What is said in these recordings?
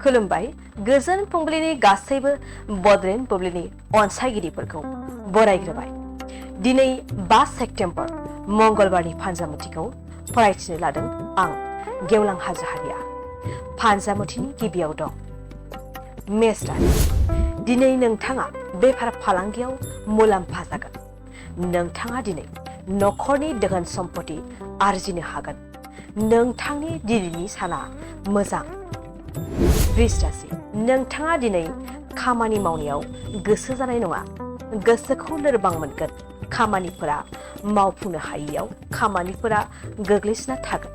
खुलुमबाय गोजोन फुंबिलिनि गासैबो बड'लेण्ड बुब्लिनि अनसायगिरिफोरखौ बरायग्रोबाय। दिनै 5 सेप्तेम्बर मंगलबारनि फानजामुथिखौ फरायथिनो लादों आं गेवलां हाजोहारिया। फानजामुथिनि गिबियाव दं मेष राशि। दिनै नोंथाङा बेफार फालांगियाव मुलाम्फा जागोन। नोंथाङा दिनै नखरनि धोन सम्पति आरजिनो हागोन। नोंथांनि दिनैनि साना मोजां। वृष राशि। नोंथाङा दिनै खामानि मावनायाव गोसो जानाय नङा। गोसोखौ लोरबां मोनगोन। खामानिफोरा मावफुंनो हायैयाव खामानिफोरा गोग्लैसोना थागोन।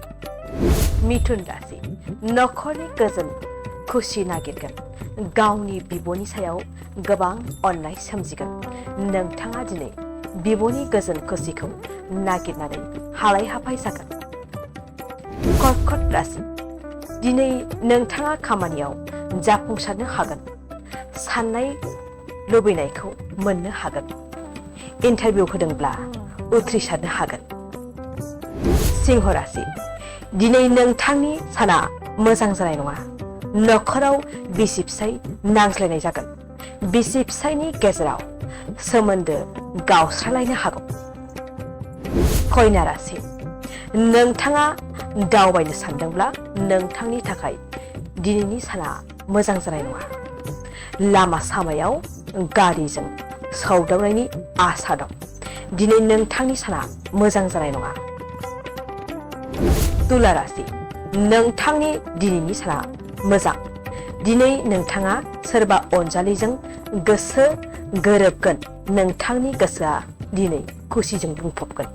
मिथुन राशि। नखरनि गोजोन खुसि नागिरगोन। गावनि बिब'नि सायाव गोबां अननाय सोमजिगोन। नोंथाङा दिनै बिब'नि गोजोन खुसिखौ नागिरनानै हालाय हाफाय जागोन। कर्कट राशि। दिनै नोंथाङा खामानियाव जाफुंसारनो हागोन। साननाय लुबैनायखौ मोननो हागोन। इन्टारभिउ होदोंब्ला उथ्रिसारनो हागोन। सिंह राशि। दिनै नोंथांनि साना मोजां जानाय नङा। नखराव बिसि फिसाय नांज्लायनाय जागोन। बिसि फिसायनि गेजेराव सोमोन्दो गावस्रालायनो हागौ। कन्या राशि। नोंथाङा दावबायनो सानदोंब्ला नोंथांनि थाखाय दिनैनि साना मोजां जानाय नङा। लामा सामायाव गारिजों सौदावनायनि आसा दं। दिनै नोंथांनि साना मोजां जानाय नङा। तुला राशि। नोंथांनि दिनैनि साना मोजां। दिनै नोंथाङा सोरबा अनजालिजों गोसो गोरोबगोन। नोंथांनि गोसोआ दिनै खुसिजों बुंफबगोन।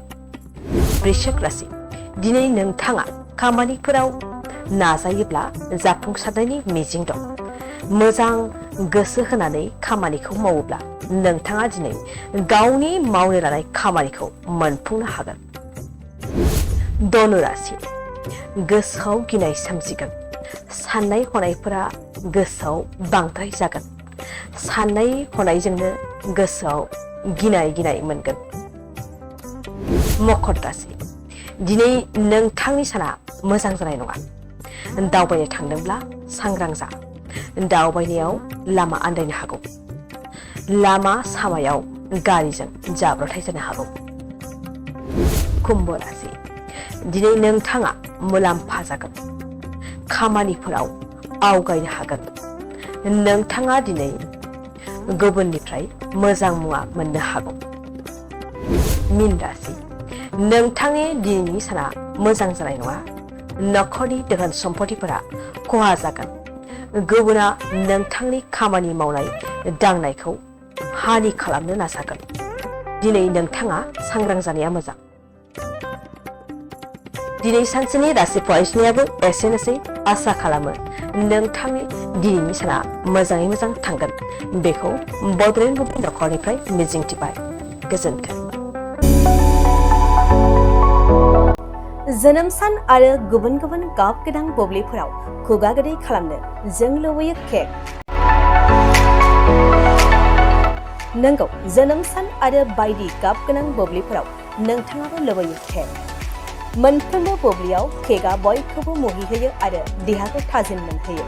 वृश्चिक राशि। दिनै नोंथाङा खामानिफोराव नाजायोब्ला जाफुंसारनायनि मिजिं दं। मोजां गोसो होनानै खामानिखौ मावोब्ला नोंथाङा दिनै गावनि मावनो लानाय खामानिखौ मोनफुंनो हागोन। धनु राशि। गोसोआव गिनाय सोमजिगोन। साननाय हनायफोरा गोसोआव बांद्राय जागोन। साननाय हनायजोंनो गोसोआव गिनाय मोनगोन। मकर राशि। दिनै नोंथांनि साना मोजां जानाय नङा। दावबायनो थांदोंब्ला सांग्रां जा। दावबायनायाव लामा आन्दायनो हागौ। लामा सामायाव गारिजों जाब्रबथाय जानो हागौ। कुम्भ राशि। दिनै नोंथाङा मुलाम्फा जागोन। खामानिफोराव आवगायनो हागोन। नोंथाङा दिनै गुबुननिफ्राय मोजां मुवा मोननो हागौ। मीन राशि। नोंथांनि दिनैनि साना मोजां जानाय नङा। नखरनि धोन सम्पतिफोरा खहा जागोन। गुबुना नोंथांनि खामानि मावनाय दांनायखौ हानि खालामनो नाजागोन। दिनै नोंथाङा सांग्रां जानाया मोजां। दिनै सानसेनि राशि फरायनायाबो एसेनोसै। आसा खालामो नोंथांनि दिनैनि साना मोजाङै मोजां थांगोन। बेखौ बड'लेण्ड बुब्लि नखरनिफ्राय मिजिंथिबाय। गोजोन्थों। जोनोम सान आरो गुबुन गुबुन गाब गोनां बुब्लिफोराव खुगा गोदै खालामनो जों लुबैयो केक। नंगौ, जोनोम सान आरो बायदि गाब गोनां बुब्लिफोराव नोंथाङाबो लुबैयो केक। मोनफ्रोमबो बुब्लियाव केकआ बयखौबो मुहिहोयो आरो देहाखौ थाजिम मोनहोयो।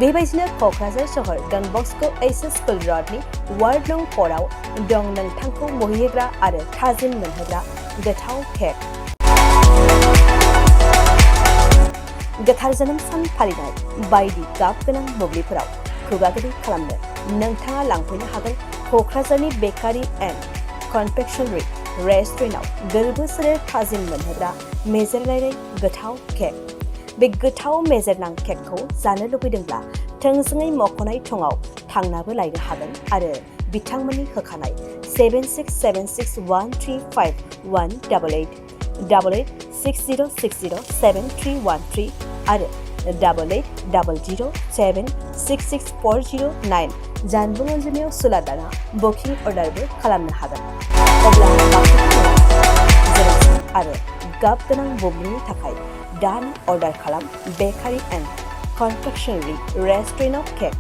बेबायदिनो क'क्राझार सहर Don Bosco' H S school र'डनि वार्ड नं 4 आव दं नोंथांखौ मुहिहोग्रा आरो थाजिम मोनहोग्रा गोथाव केक। गोथार जोनोम सान फालिनाय बायदि गाब गोनां बुब्लिफोराव खुगा गोदै खालामनो नोंथाङा लांफैनो हागोन क'क्राझारनि बेकारि एन्ड कनफेक्शनारि रेस्टुरेन्टआव गोरबो सोलेर थाजिम मोनहोग्रा मेजेरनाय गोथाव केक। बे गोथाव मेजेरनां केकखौ जानो लुबैदोंब्ला थोंजोङै मख'नाय थंआव थांनाबो लायनो हागोन आरो बिथांमोननि होखानाय 767601351888 8860607313 आरो 8800766409 जानबुं अनजिमायाव सुला दाना बुकिं अर्डारबो खालामनो हागोन। अब्ला आरो गाब गोनां बुब्लिनि थाखाय दानो अर्डार खालाम बेकारि एन्ड कनफेक्शनारि रेस्टुरेन्टआव केक।